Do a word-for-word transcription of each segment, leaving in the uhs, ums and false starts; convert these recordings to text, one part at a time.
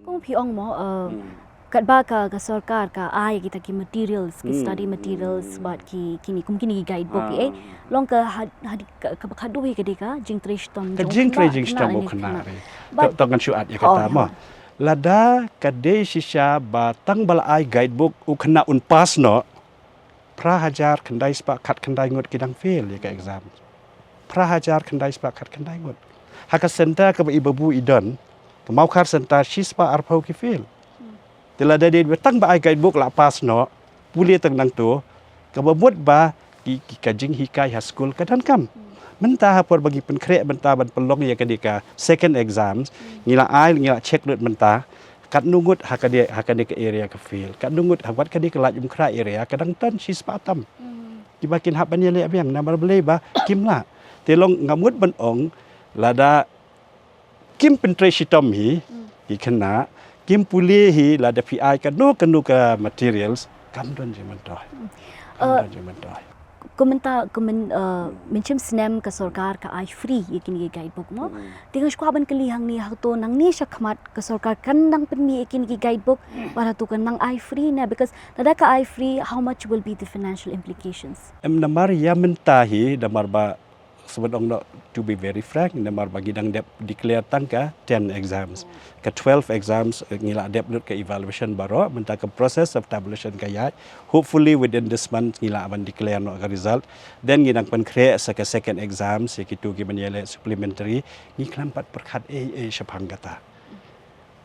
Phi ong mo, uh, katba ka, ka sorkar ka ai kita ki materials, ki study materials, bad ki, kini, kum kini ki guidebook, eh. Long ka had, had, ka, ka bakhat duh ka dei ka jingtrei shitom. Ka jingtrei shitom u khynnah. Bad tang ngan shu add ïa kata mo. Lada ka dei shisha ba tang ba la ai guidebook u khynnah un pass noh, phra hajar khyndai spah khat khyndai ngut ki dang fail ïa ka exam. Phra hajar khyndai spah khat khyndai ngut. Ha ka center kaba i babu i don, ka Mawkhar center shi spah arphew ki fail. Te lada dei ba tang ba ai guidebook la pass noh, pule tang nangto, kaba mut ba ki, ki ka jinghikai ha skul ka donkam. Mynta ha por ba ngi pynkhreh mynta ban pynlong ïa ka dei ka second exams, ngi la ai, ngi la check lut mynta, katno ngut ha ka dei, ha ka dei ka area ka fail, katno ngut ha wat ka dei ka Laitumkhrah area ka dang don shi spah tam. Kiba kin hap ban ïaleh biang namar balei ba kim lah. Te long nga mut ban ong lada kim pyntrei shitom hi, ki khynnah, kim pule hi lada phi ai kano kano ka materials, kam don jingmyntoi. Kam don jingmyntoi. Kumta, kum, uh, mynshem snem ka sorkar ka ai free ïa kine ki guidebook mo. Te nga shu kwah ban kylli hangne, hato nangne shakhmat ka sorkar kan nang pynmih ïa kine ki guidebook, bad hato kan nang ai free ne, because lada ka ai free, how much will be the financial implications? Em namar ïa mynta hi, namar ba sngewbha ong noh, to be very frank, namar ba ngi dang dep declare tang ka ten exams. Ka twelve exams, eh, ngi la dep lut ka evaluation baroh, mynta ka process of tabulation ka ïaid. Hopefully within this month ngi la ban declare noh ka result. Then ngi dang pynkhreh sa ka second exams, ïa kito ki ban ïaleh supplementary, ngi khlem pat pyrkhat ei ei shaphang kata.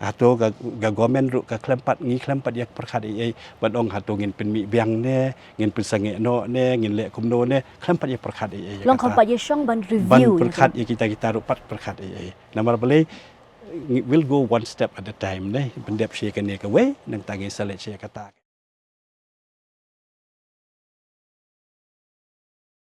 Hato ka, ka government ruh ka khlem pat, ngi khlem pat ïa pyrkhat ei ei, ban ong hato ngin pynmih biang ne, ngin pynsangeh noh ne, ngin leh kumno ne, khlem pat ïa pyrkhat ei ei. Long khlem pat ïa shong ban review, ban pyrkhat ïa kita, kita ruh pat pyrkhat ei ei. Namar balei, ngi, we'll go one step at a time ne, pyndep shi kane kawei, nangta ngin sa leit shi kata.